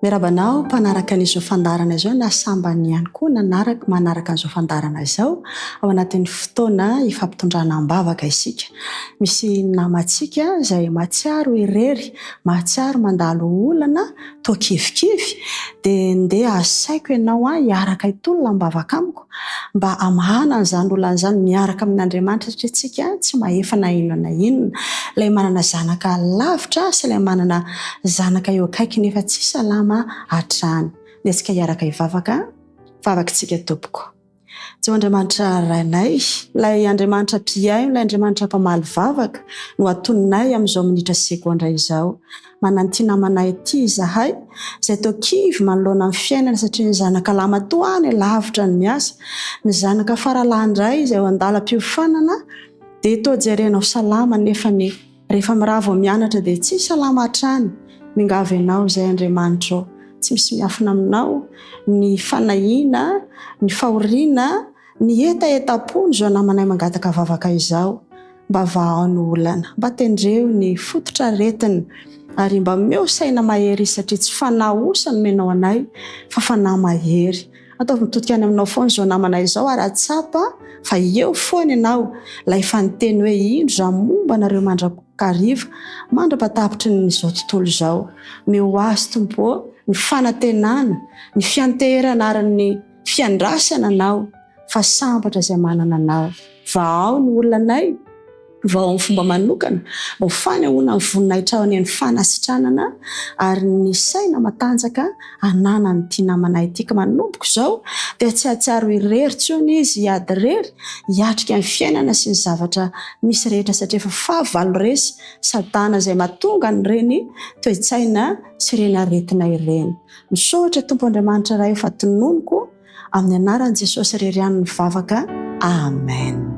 Miarahaba anao mpanaraka an'izao fandaharana izao na sambany ihany koa nanaraka manaraka an'izao fandaharana izao ao anatin'ny fotoana ifampitondrana am-bavaka isika. Misy namantsika izay mahatsiaro irery, mahatsiaro mandalo olana toa kivikivy dia ndeha asaiko ianao hiaraka hitolona am-bavaka amiko mba hamahana an'izany olana izany miaraka amin'Andriamanitra satria tsika tsy mahefa na inona na inona. Ilay manana zanaka lavitra sy ilay manana zanaka eo akaiky nefa tsy salama hatrany. Ndeha tsika hiaraka hivavaka. Vavakitsika tompoko. Jehovah Andriamanitra Rainay, ilay Andriamanitra mpihaino, ilay Andriamanitra mpamaly vavaka no atoninay amin'izao minitra sy segondra izao. Manana ity namanay ity izahay, izay toa kivy manoloana ny fiainana satria ny zanaka lahimatoa any lavitra ny miasa, ny zanaka faralahy indray izay eo an-dalam-piofanana dia toa jerena ho salama nefa ny rehefa mirava vao mianatra dia tsy salama hatrany. Miangavy Anao izay Andriamanitra ô, tsy misy miafina aminao ny fanahiana, ny fahoriana, ny hetahetam-pony izao namanay mangataka vavaka izao. Mba vahao ny olana, mba tendreo ny fototr'aretina, ary mba omeo saina mahery izy satria tsy fanahy osa no omenao anay fa fanahy mahery. Ataovy mitodika any aminao foana izao namana izao ary hahatsapa fa eo foana ianao, ilay efa niteny hoe indro izaho momba anareo mandrakariva, mandra-patapitry ny izao tontolo izao. Omeo azy Tompo ô, ny fanantenana, ny fianteherana ary ny fiandrasana Anao. fa sambatra izay manana anao. Vahao ny olanay, vahao amin'ny fomba manokana, mba ho fanehoana ny voninahitrao anie ny fanasitranana ary ny saina matanjaka ananan'ity namanay ity ka manomboka izao dia tsy hahatsiaro irery intsony izy hiady irery hiatrika ny fiainana sy ny zavatra misy rehetra satria efa fahavalo resy satana izay mahatonga an'ireny toe-tsaina sy ireny aretina ireny. Misaotra Tompo Andriamanitra Ray fa tononiko Amin'ny anaran'i Jesosy irery ihany ny vavaka. Amen.